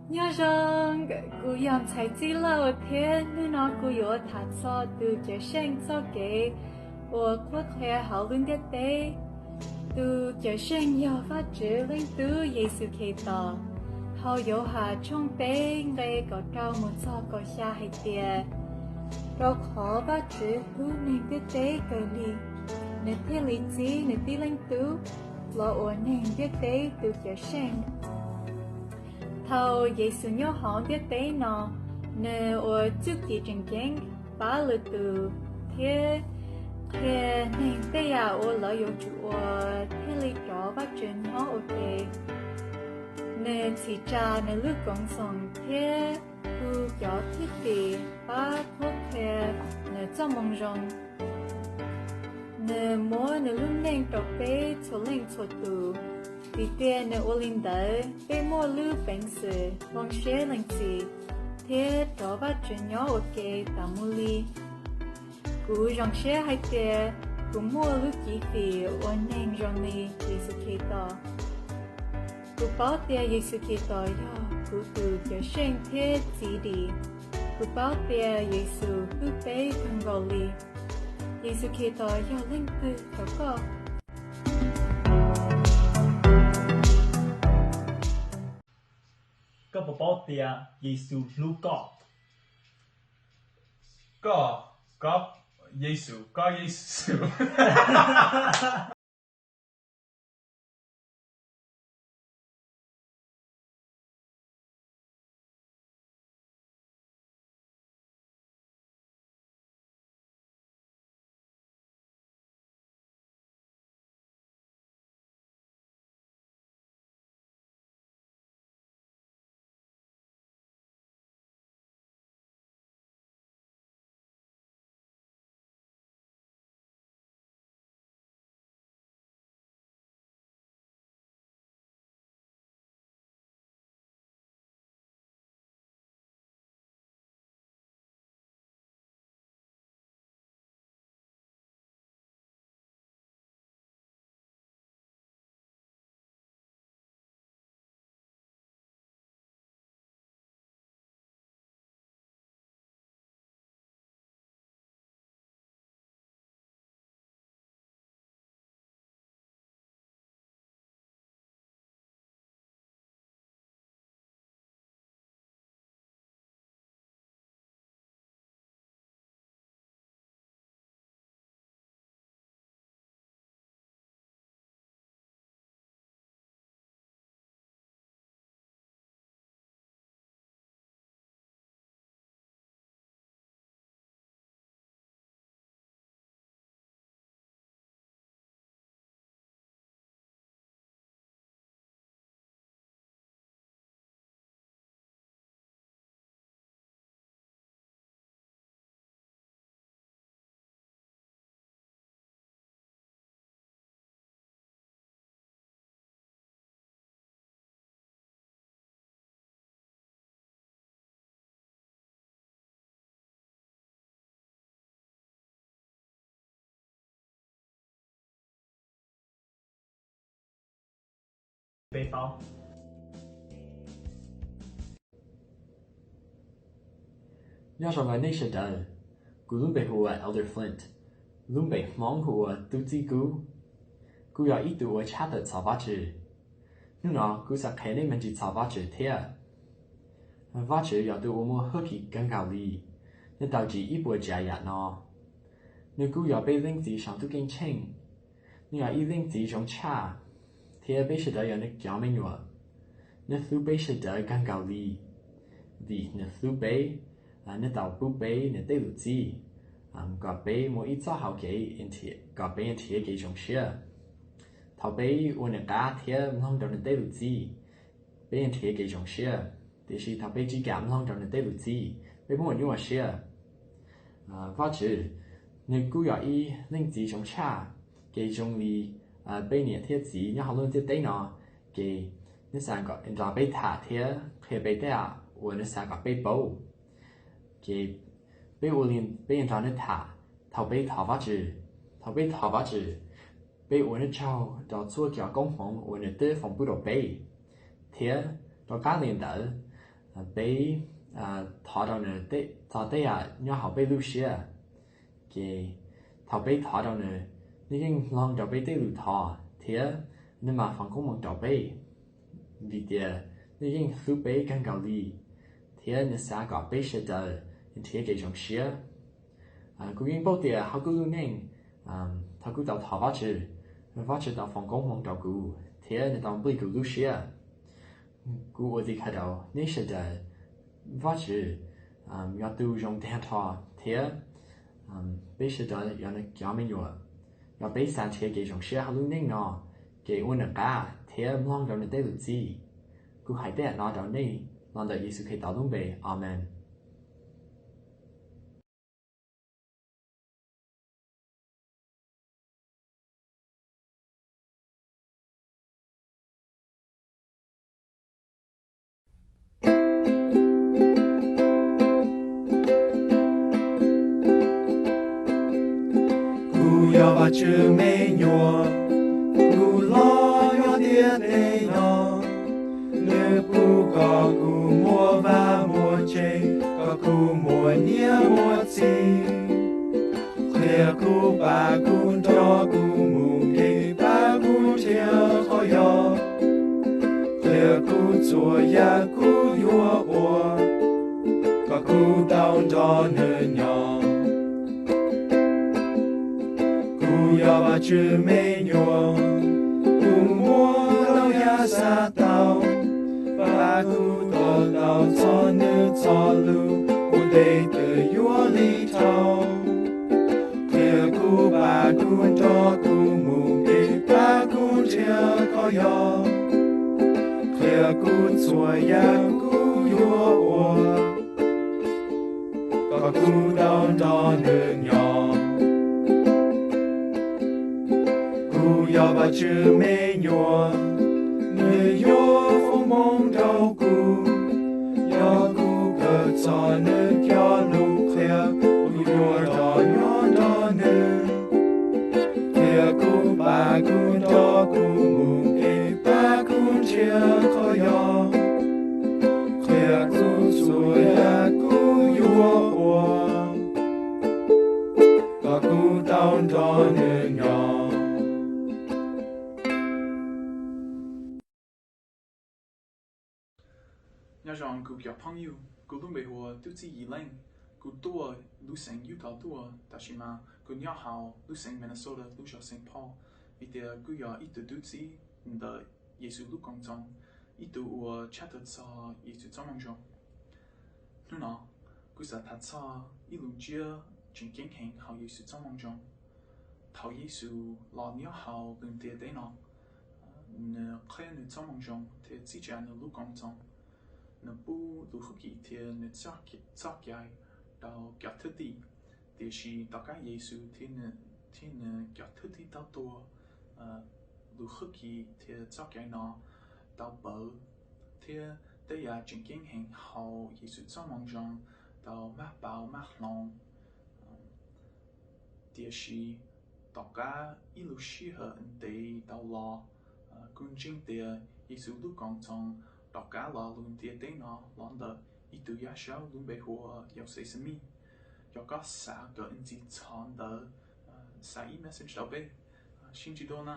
Nyob zoo, kuv yog ntxhais Txij Lauj thiab hnub no kuv yuav tham txog tus Cawm Seej txoj kev uas qhuab qhia hauv lub ntiaj teb. Tus Cawm Seej yog Vajtswv Leej Tub Yexus Khetos. Hauv Yauhas tshooj peb nqe kaum rau mus txog kaum xya hais tias, rau qhov Vajtswv hlub neeg ntiaj teb kawg li, nws thiaj li txib nws tib leeg tub los ua neeg ntiaj teb tus Cawm Seej. Thaum Yexus nyob hauv ntiaj teb no, nws ua txuj ci tseem ceeb pab lwm tus thiab qhia neeg tej yam uas lawv yuav tsum ua thiaj li rov Vajtswv nyob ua ke. Nws txhim tsa nws lub koom txoos thiab hu cov thwj tim pab qhuab qhia nws txoj moo zoo. Nws muab nws lub neej rau peb txhua leej txhua tus. Vim tias nws ua li ntawd, peb muaj lub peev xwm hloov siab lees txim thiab rov Vajtswv nyob ua ke tas mus li. Kuv zoo siab hais tias kuv muaj lub cib fim ua neeg zoo li Yexus Khetos. Kuv paub tias Yexus Khetos yog kuv tus Cawm Seej thiab Txhiv Dim. Kuv paub tias Yexus hlub peb kawg nkaus li. Yexus Khetos yog leej twg rau koj? Koj puas paub tias Yexus hlub koj? Koj, koj, Yexus, koj Yexus. Nyob zoo nej sawv daws, kuv lub npe hu ua Elder Flint, lub npe Hmoob hu ua Tub Txib Kub. Kuv yog ib tug uas tshaj tawm txog Vajtswv. Hnub no kuv xav qhia nej me ntsis txog Vajtswv thiab. Vajtswv yog tus uas muaj hwj chim kawg nkaus li. Nws tau tsim ib puas tsav yam no. Nws kuj yog peb Leej Txiv Saum Ntuj Ceeb Tsheej. Nws yog ib Leej Txiv zoo tshaj, thiab peb sawv daws yog nws cov me nyuam. Nws hlub peb sawv daws kawg nkaus li. Vim nws hlub peb, nws tau pub peb nws tej lus txib, kom peb muaj ib txoj hau kev, kom peb nrhiav kev zoo siab. Thaum peb ua nws qab thiab mloog rau nws tej lus txib, peb nrhiav kev zoo siab. Tiam sis thaum peb tsis kam mloog rau nws tej lus txib, peb muaj nyuaj siab. Vajtswv, nws kuj yog ib Leej Txiv zoo tshaj, ces zoo li peb niam thiab txiv nyob hauv lub ntiaj teb no, ces nws xav nrog peb tham thiab qhia peb tej yam uas nws xav kom peb paub. Ces peb ua li, peb nrog nws tham. Thaum peb thov Vajtswv, thaum peb thov Vajtswv, peb ua nws tsaug rau txhua cov koob hmoov uas nws twb foom pub rau peb. Thiab tom qab li ntawd, Peb thov rau nws txog tej yam nyob hauv peb lub siab. Ces thaum peb thov rau nws, nws yeej mloog rau peb tej lus thov thiab nws mam foom koob hmoov rau peb, vim tias nws yeej hlub peb kawg nkaus li thiab nws xav kom peb sawv daws nrhiav kev zoo siab. Kuv yeej paub tias hauv kuv lub neej, thaum kuv tau thov Vajtswv, Vajtswv tau foom koob hmoov rau kuv thiab nws tau nplij kuv lub siab. Kuv ua tim khawv rau nej sawv daws, Vajtswv yog tus zoo tag nrho thiab peb sawv daws yog nws cov me nyuam. Yog peb xav nrhiav kev zoo siab hauv lub neej no, ces ua nws qab thiab mloog rau nws tej lus txib. Kuv hais tej no rau nej los ntawm Yexus Khetos lub npe, Amees. Kuv yog Vajtswv me nyuam, kuv los nyob ntiaj teb no. Nws pub kom kuv muaj vaj muaj tsev, kom kuv muaj niam muaj txiv. Qhia kuv pab kuv nrog kuv mus kev pab kuv nrhiav qhov yog. Qhia kuv txhua yam kuv yuav ua, kom kuv tau nrog nws nyob. Kuv yog Vajtswv me nyuam, kuv muaj lub siab xav tau, pab kuv to taub txog nws txoj lus ua ntej twg yuav lig dhau. Qhia kuv pab kuv nrog kuv mus kev pab kuv nrhiav qhov yog. Qhia kuv txhua yam kuv yuav ua, kom kuv tau nrog nws nyob. Kuv yog Vajtswv me nyuam, nws yuav foom hmoov rau kuv. Yog kuv kawm txog nws cov lus qhia, kuv yuav rov nyob nrog nws. Qhia kuv pab kuv nrog kuv mus kev pab kuv nrhiav qhov yog. Qhia kuv txhua yam kuv yuav ua, kom kuv tau nrog nws nyob. Nyob zoo kuv cov phooj ywg, kuv lub npe hu ua Tub Txib Yim Leej. Kuv tuaj lub xeev Utah tuaj, tab sis mas kuv nyob hauv lub xeev Minnesota lub zos Saint Paul, vim tias kuv yog ib tug tub txib ntawm Yexus lub Koom Txoos, ib tug uas tshaj tawm txog Yexus txoj moo zoo. Hnub no, kuv xav tham txog ib lub ntsiab tseem ceeb heev hauv Yexus txoj moo zoo. Thaum Yexus los nyob hauv lub ntiaj teb no, nws qhia nws txoj moo zoo thiab txhim tsa nws lub Koom Txoos. Nws pub lub hwj chim thiab nws txoj cai rau cov thwj tim. Tiam sis tom qab Yexus thiab nws cov thwj tim tau tuag, lub hwj chim thiab txoj cai no tau pauv, thiab tej yam tseem ceeb heev hauv Yexus txoj moo zoo tau maj pauv maj hloov. Tiam sis tom qab ib lub sij hawm ntev tau los, kuv ntseeg tias Yexus lub Koom Txoos rov qab los lub ntiaj teb no los ntawm ib tug yaj saub lub npe hu ua Yauxej Xamiv. Yog koj xav kawm ntxiv txog ntawd, xa ib message rau peb. Sib ntsib dua na.